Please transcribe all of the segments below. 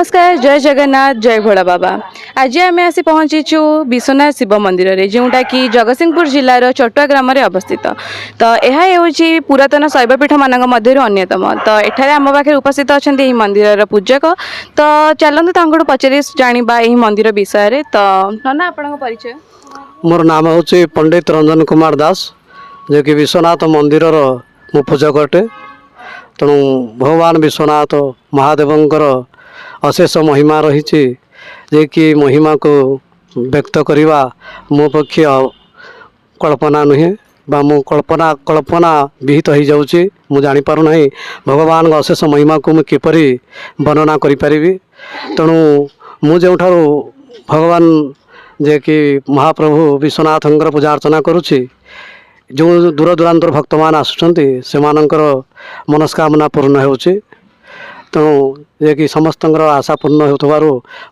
ନମସ୍କାର, ଜୟ ଜଗନ୍ନାଥ, ଜୟ ଭୋଳା ବାବା। ଆଜି ଆମେ ଆସି ପହଞ୍ଚିଛୁ ବିଶ୍ୱନାଥ ଶିବ ମନ୍ଦିରରେ, ଯେଉଁଟାକି ଜଗତସିଂହପୁର ଜିଲ୍ଲାର ଚଟୁଆ ଗ୍ରାମରେ ଅବସ୍ଥିତ। ତ ଏହା ହେଉଛି ପୁରାତନ ଶୈବପୀଠମାନଙ୍କ ମଧ୍ୟରୁ ଅନ୍ୟତମ। ତ ଏଠାରେ ଆମ ପାଖରେ ଉପସ୍ଥିତ ଅଛନ୍ତି ଏହି ମନ୍ଦିରର ପୂଜକ। ତ ଚାଲନ୍ତୁ ତାଙ୍କଠୁ ପଚାରି ଜାଣିବା ଏହି ମନ୍ଦିର ବିଷୟରେ। ତ ନନା, ଆପଣଙ୍କ ପରିଚୟ? ମୋର ନାମ ହେଉଛି ପଣ୍ଡିତ ରଞ୍ଜନ କୁମାର ଦାସ, ଯିଏକି ବିଶ୍ୱନାଥ ମନ୍ଦିରର ମୁଁ ପୂଜକ ଅଟେ। ତେଣୁ ଭଗବାନ ବିଶ୍ୱନାଥ ମହାଦେବଙ୍କର ଅଶେଷ ମହିମା ରହିଛି, ଯେ କି ମହିମାକୁ ବ୍ୟକ୍ତ କରିବା ମୋ ପକ୍ଷେ କଳ୍ପନା ନୁହେଁ ବା ମୁଁ କଳ୍ପନା ବିହିତ ହେଇଯାଉଛି। ମୁଁ ଜାଣିପାରୁନାହିଁ ଭଗବାନଙ୍କ ଅଶେଷ ମହିମାକୁ ମୁଁ କିପରି ବର୍ଣ୍ଣନା କରିପାରିବି। ତେଣୁ ମୁଁ ଯେଉଁଠାରୁ ଭଗବାନ ଯିଏକି ମହାପ୍ରଭୁ ବିଶ୍ୱନାଥଙ୍କର ପୂଜା ଅର୍ଚ୍ଚନା କରୁଛି, ଯେଉଁ ଦୂର ଦୂରାନ୍ତର ଭକ୍ତମାନେ ଆସୁଛନ୍ତି, ସେମାନଙ୍କର ମନସ୍କାମନା ପୂର୍ଣ୍ଣ ହେଉଛି। ତେଣୁ ଯିଏକି ସମସ୍ତଙ୍କର ଆଶା ପୂର୍ଣ୍ଣ ହେଉଥିବାରୁ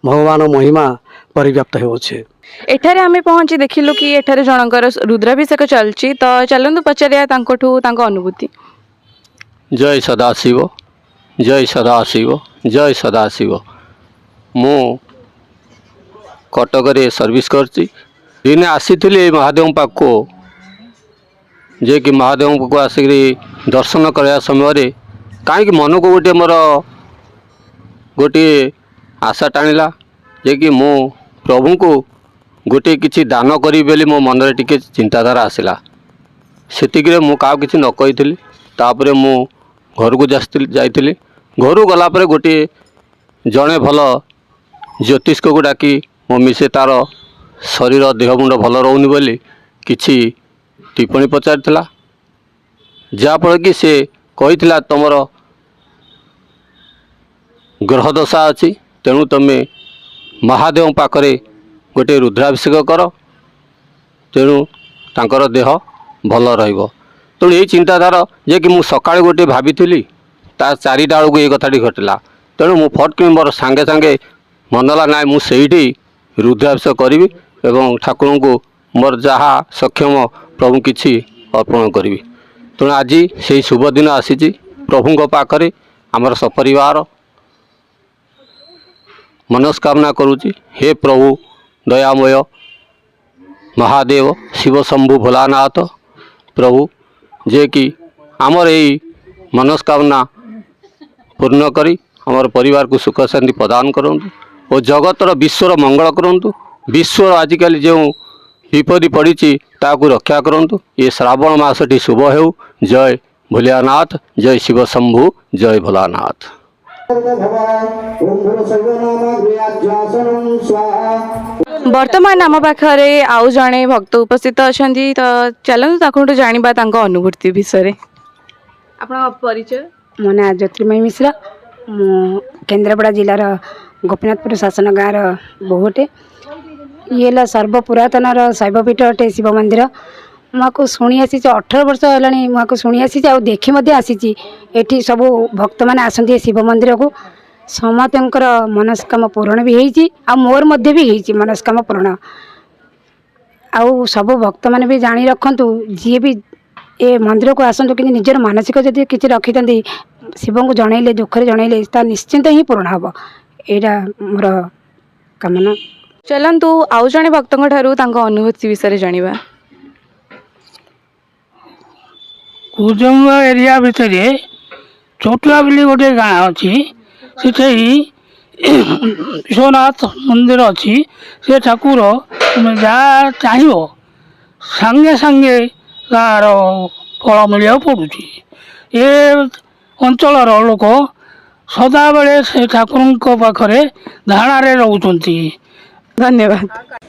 ଭଗବାନ ମହିମା ପରିବ୍ୟାପ୍ତ ହେଉଅଛି। ଏଠାରେ ଆମେ ପହଞ୍ଚି ଦେଖିଲୁ କି ଏଠାରେ ଜଣଙ୍କର ରୁଦ୍ରାଭିଷେକ ଚାଲିଛି। ତ ଚାଲନ୍ତୁ ପଚାରିବା ତାଙ୍କଠୁ ତାଙ୍କ ଅନୁଭୂତି। ଜୟ ସଦାଶିବ, ଜୟ ସଦାଶିବ, ଜୟ ସଦାଶିବ। ମୁଁ କଟକରେ ସର୍ଭିସ୍ କରୁଛି। ଦିନେ ଆସିଥିଲି ଏଇ ମହାଦେବଙ୍କ ପାଖକୁ, ଯିଏକି ମହାଦେବଙ୍କ ପାଖକୁ ଆସିକରି ଦର୍ଶନ କରିବା ସମୟରେ କାହିଁକି ମନକୁ ଗୋଟିଏ ମୋର ଗୋଟିଏ ଆଶା ଟାଣିଲା ଯେ କି ମୁଁ ପ୍ରଭୁଙ୍କୁ ଗୋଟିଏ କିଛି ଦାନ କରିବି ବୋଲି ମୋ ମନରେ ଟିକେ ଚିନ୍ତାଧାରା ଆସିଲା। ସେତିକିରେ ମୁଁ କାହାକୁ କିଛି ନ କହିଥିଲି। ତାପରେ ମୁଁ ଘରକୁ ଯାଇଥିଲି। ଘରକୁ ଗଲା ପରେ ଗୋଟିଏ ଜଣେ ଭଲ ଜ୍ୟୋତିଷକୁ ଡାକି ମୋ ମିସେସ୍ ତା'ର ଶରୀର ଦେହ ମୁଣ୍ଡ ଭଲ ରହୁନି ବୋଲି କିଛି ଟିପ୍ପଣୀ ପଚାରିଥିଲା, ଯାହାଫଳରେ କି ସେ କହିଥିଲା, ତୁମର ଗ୍ରହ ଦଶା ଅଛି, ତେଣୁ ତୁମେ ମହାଦେବଙ୍କ ପାଖରେ ଗୋଟିଏ ରୁଦ୍ରାଭିଷେକ କର, ତେଣୁ ତାଙ୍କର ଦେହ ଭଲ ରହିବ। ତେଣୁ ଏଇ ଚିନ୍ତାଧାରା ଯେ କି ମୁଁ ସକାଳୁ ଗୋଟିଏ ଭାବିଥିଲି, ତା 4ଟା ବେଳକୁ ଏଇ କଥାଟି ଘଟିଲା। ତେଣୁ ମୁଁ ଫଟକିନି ମୋର ସାଙ୍ଗେ ସାଙ୍ଗେ ମନ ହେଲା, ନାଇଁ, ମୁଁ ସେଇଠି ରୁଦ୍ରାଭିଷେକ କରିବି ଏବଂ ଠାକୁରଙ୍କୁ ମୋର ଯାହା ସକ୍ଷମ ପ୍ରଭୁ କିଛି ଅର୍ପଣ କରିବି। ତେଣୁ ଆଜି ସେଇ ଶୁଭ ଦିନ ଆସିଛି। ପ୍ରଭୁଙ୍କ ପାଖରେ ଆମର ସପରିବାର ମନସ୍କାମନା କରୁଛି, ହେ ପ୍ରଭୁ ଦୟାମୟ ମହାଦେବ ଶିବ ଶମ୍ଭୁ ଭୋଲାନାଥ ପ୍ରଭୁ, ଯିଏକି ଆମର ଏଇ ମନସ୍କାମନା ପୂର୍ଣ୍ଣ କରି ଆମର ପରିବାରକୁ ସୁଖ ଶାନ୍ତି ପ୍ରଦାନ କରନ୍ତୁ ଓ ଜଗତର ବିଶ୍ୱର ମଙ୍ଗଳ କରନ୍ତୁ। ବିଶ୍ୱର ଆଜିକାଲି ଯେଉଁ ବିପଦ ପଡ଼ିଛି, ତାହାକୁ ରକ୍ଷା କରନ୍ତୁ। ଏ ଶ୍ରାବଣ ମାସଟି ଶୁଭ ହେଉ। ଜୟ ଭୋଲିଆନାଥ, ଜୟ ଶିବ ଶମ୍ଭୁ, ଜୟ ଭୋଲାନାଥ। ବର୍ତ୍ତମାନ ଆମ ପାଖରେ ଆଉ ଜଣେ ଭକ୍ତ ଉପସ୍ଥିତ ଅଛନ୍ତି। ତ ଚାଲନ୍ତୁ ତାଙ୍କଠୁ ଜାଣିବା ତାଙ୍କ ଅନୁଭୂତି ବିଷୟରେ। ଆପଣଙ୍କ ପରିଚୟ? ମୋ ନାଁ ଜ୍ୟୋତିର୍ମୟୀ ମିଶ୍ର। ମୁଁ କେନ୍ଦ୍ରାପଡ଼ା ଜିଲ୍ଲାର ଗୋପୀନାଥପୁର ଶାସନ ଗାଁର ବୋହୂ ଅଟେ। ଇଏ ହେଲା ସର୍ବ ପୁରାତନର ଶୈବପୀଠ ଅଟେ ଶିବ ମନ୍ଦିର। ମୁଁ ଆକୁ ଶୁଣି ଆସିଛି, 18 ବର୍ଷ ହେଲାଣି ମୁଁ ଆକୁ ଶୁଣି ଆସିଛି ଆଉ ଦେଖି ମଧ୍ୟ ଆସିଛି। ଏଠି ସବୁ ଭକ୍ତମାନେ ଆସନ୍ତି ଏ ଶିବ ମନ୍ଦିରକୁ। ସମସ୍ତଙ୍କର ମନସ୍କାମ ପୂରଣ ବି ହେଇଛି ଆଉ ମୋର ମଧ୍ୟ ବି ହେଇଛି ମନସ୍କାମ ପୂରଣ। ଆଉ ସବୁ ଭକ୍ତମାନେ ବି ଜାଣି ରଖନ୍ତୁ, ଯିଏ ବି ଏ ମନ୍ଦିରକୁ ଆସନ୍ତୁ, କିନ୍ତୁ ନିଜର ମାନସିକ ଯଦି କିଛି ରଖିଥାନ୍ତି, ଶିବଙ୍କୁ ଜଣେଇଲେ, ଦୁଃଖରେ ଜଣେଇଲେ, ତା ନିଶ୍ଚିନ୍ତ ହିଁ ପୂରଣ ହେବ। ଏଇଟା ମୋର କାମନା। ଚାଲନ୍ତୁ ଆଉ ଜଣେ ଭକ୍ତଙ୍କ ଠାରୁ ତାଙ୍କ ଅନୁଭୂତି ବିଷୟରେ ଜାଣିବା। କୁଜଙ୍ଗ ଏରିଆ ଭିତରେ ଚଟୁଆ ବୋଲି ଗୋଟେ ଗାଁ ଅଛି। ସେଠି ବିଶ୍ୱନାଥ ମନ୍ଦିର ଅଛି। ସେ ଠାକୁର ତୁମେ ଯାହା ଚାହିଁବ, ସାଙ୍ଗେ ସାଙ୍ଗେ ତାର ଫଳ ମିଳିବାକୁ ପଡ଼ୁଛି। ଏ ଅଞ୍ଚଳର ଲୋକ ସଦାବେଳେ ସେ ଠାକୁରଙ୍କ ପାଖରେ ଧାରଣାରେ ରହୁଛନ୍ତି। ଧନ୍ୟବାଦ।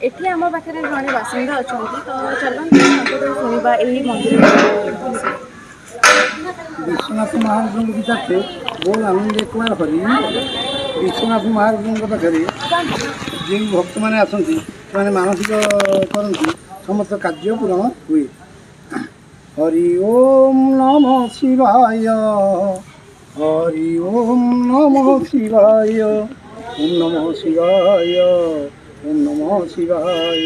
ଏଠି ଆମ ପାଖରେ ଜଣେ ବାସିନ୍ଦା ଅଛନ୍ତି। ତ ଚାଲନ୍ତୁ ତାଙ୍କଠୁ ଶୁଣିବା ଏହି ମନ୍ଦିର। ବିଶ୍ୱନାଥ ମହାପ୍ରଭୁଙ୍କ ପାଖେ ବୋଲ ଆନନ୍ଦେ କୁମାର ହରି। ବିଶ୍ୱନାଥ ମହାପ୍ରଭୁଙ୍କ ପାଖରେ ଯେଉଁ ଭକ୍ତମାନେ ଆସନ୍ତି, ସେମାନେ ମାନସିକ କରନ୍ତି, ସମସ୍ତ କାର୍ଯ୍ୟ ପୂରଣ ହୁଏ। ହରି ଓମ୍ ନମ ଶିବାୟ, ହରି ଓମ୍ ନମ ଶିବାୟ, ଓମ୍ ନମ ଶିବାୟ, ଓମ୍ ନମ ଶିବାୟ।